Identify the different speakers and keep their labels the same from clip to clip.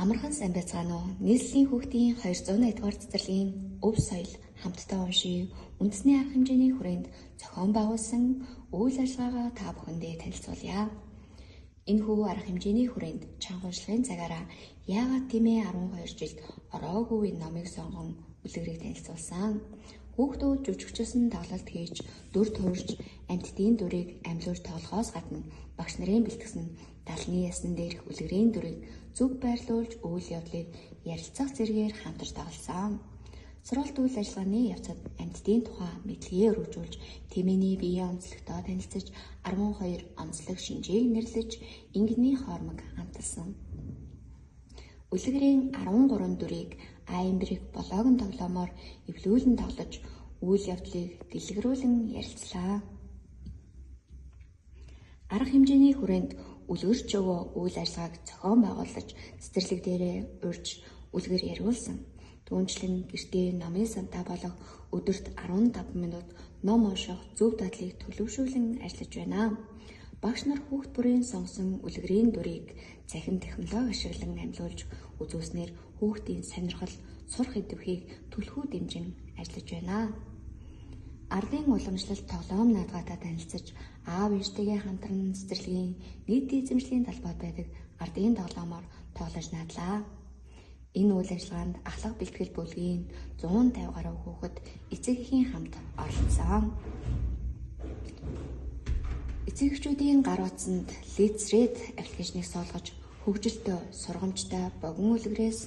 Speaker 1: Амархан сайн байцгаана уу? Нийслэлийн хүүхдийн 280 дугаар цэцэрлэгийн өв соёл хамтдаа уншия. Үндэсний арга хэмжээний хүрээнд зохион байгуулсан үйл ажиллагаагаа та бүхэндээ танилцуулъя. Энэхүү арга хэмжээний хүрээнд чанга уншлагын цагаараа яагаад тиймээ 12 жилд ороогүй энэ номыг сонгон үлгэрийг танилцуулсан. Хүүхдүүд жүжигчсэн тоглолт хийж, дүр төрж, амьтдын дүрийг амьлуулж тоглохоос гадна багш нарын бэлтгэсэн далны ясан дээрх үлгэрийн дүрийг зөв байрлуулж үйл явдлыг ярилцах зэргээр хамтарч тоглосон. Сургалт үйл ажиллагааны явцад амьтдын тухай мэдлэгээ өргөжүүлж, тэмээний биеийн онцлогтой танилцаж, 12 онцлог шинжийг нэрлэж, ингэний хоормог амталсан. Үлгэрийн 13 дүрийг Аймбриг бологон тоглоомоор эвлүүлэн тоглож, үйл явдлыг дэлгэрүүлэн ярилцлаа. Арга хэмжээний хүрээнд үлгэрч өвөө үйл ажиллагааг зохион байгуулж, цэцэрлэг дээрээ урьж үлгэр яриулсан. Түүнчлэн гэртээ номын сантаа болох өдөрт 15 минут ном унших зөв дадлыг төлөвшүүлэн ажиллаж байна. Багш нар хүүхд бүрийн сонгосон үлгэрийн дүрийг цахим технологи ашиглан амьлуулж үзүүлснээр хүүхдийн сонирхол, сурах идэвхийг түлхүү дэмжин ажиллаж байна. Ардын уламжлалт тоглоом наадгаатай танилцаж, аав ээжтэйгээ хамтран цэцэрлэгийн нийт эзэмшлийн талбайд байдаг ардын тоглоомоор тоглож наадлаа. Энэ үйл ажиллагаанд ахлах бэлтгэл бүлгийн 150 гаруй хүүхэд эцэг эхийн хамт оролцсон. Эцэг эхчүүдийн гар утсанд Let's Read аппликейшнийг суулгаж, хөгжилтэй, сургамжтай богино үлгэрээс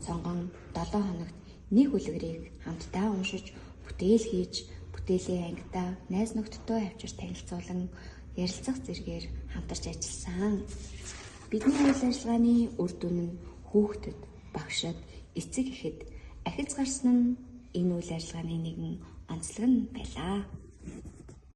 Speaker 1: сонгон 7 хоногт нэг үлгэрийг хамтдаа уншиж, бүтээл хийж, бүтээлээ ангидаа найз нөхдөдөө авчир танилцуулан ярилцах зэргээр хамтарч ажилласан. Бидний үйл ажиллагааны үр дүн нь хүүхдэд, багшид, эцэг эхэд ахиц гарсан нь энэ үйл ажиллагааны нэгэн онцлог нь байлаа.